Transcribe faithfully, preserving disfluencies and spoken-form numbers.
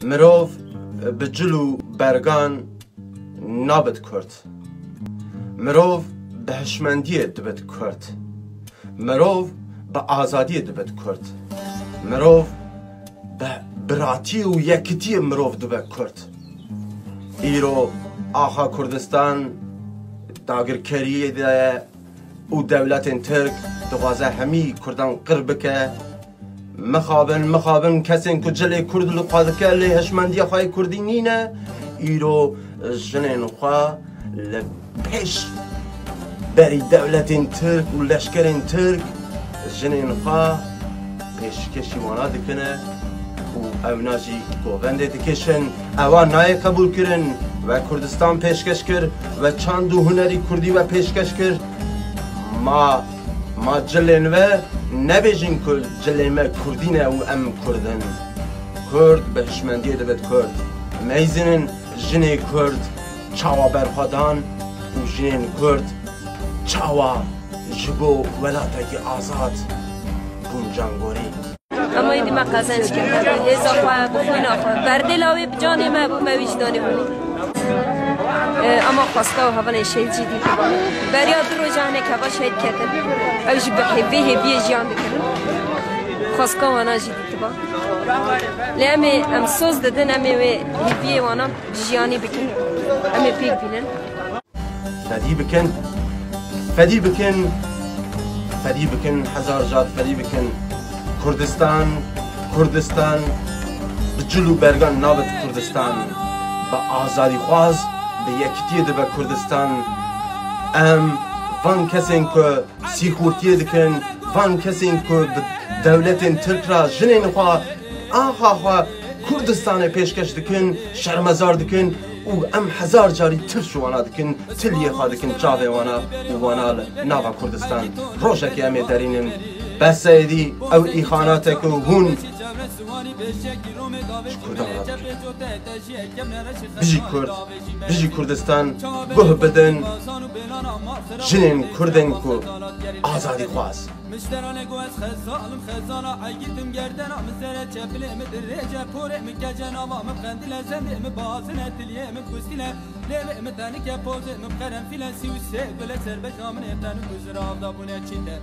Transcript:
Mirov bi cil û bergan nabit Kurd. Mirov bi hişmendiyê dibit Kurd. Mirov bi azadiyê dibit Kurd. Mirov bi biratiyê û yekitiyê mirov dibe Kurd. Îro axa Kurdistan dagirkeriyê de ye û dewletên Tirk dixwaze hemî Kurdan qir bike. Mixabin, mixabin kesên ku cilê Kurd li xwe dike lê hişmendiya xwe yê Kurdî nîne, îro jinên xwe li pêş berî dewletên Tirk û leşkerên Tirk jinên xwe pêşkêşî wana dikine û ewna jî govendê dikêşin. Ewa nayê qebûlkirin. We Kurdistan pêşkeş kir, we çand û hunerî Kurdî we pêşkeş kir. Ma, ma cilên we nebêjin ku cilê me Kurdî ne û em Kurd in. Kurd bi hişmendiyê dibit Kurd. Meyzinin jinê Kurd çawa berxwe dan û jinên Kurd çawa ji bo welatekî azad bûn cangorî. Ama êdî me qezenc kir, me bi hêza xwe, bi xwîna xwe, berdê lawê bi canê me bû, me wî ji danê hûnê. E, ama xwesta û hevalên şehîd jî dîtiba. Beriya du roja hinek heval şehîd ketin. Ew jî bi hê-, vê hêviyê jiyan dikirin. Xwesta wana jî dîtiba. Lê em ê, em soz didin, em ê wê hêviyê wana jiyanî bikin. Em ê pêk bînin. Fedî bikin, fedî bikin, fedî bikin, hezar car fedî bikin. Kurdistan, Kurdistan, bi cil û bergan nabit Kurdistan. Bi azadîxwaz, bi yekitiyê dibe Kurdistan. Em van kesên ku sîxurtiyê dikin, van kesên ku bi dewletên Tirk re jinên xwe, axa xwe Kurdistanê pêşkeş dikin, şermezar dikin û em hezar carî tirş wana dikin, tiliyê xwe dikin çavê wana û wana li nava Kurdistan. Rojekê em ê derînin. Bes e êdî ew îxanate ku hûn ji Kurdan re dikin. Bijî Kurd, bijî Kurdistan, guh bidin jinên Kurdên ku azadîxwaz. Min ji te re lê got ez xezal im, xezala ey girtim gerdena min, zere çepilê min dirêje, porê min kece, nava min qendîl e, zemê min bazin e, tiliyê min kustîl e, lêvê min tenik e, pozê min bi qerenfîl e, sî û sê gulek serbêja min ê, qenû ku ji rav da bûne çît e.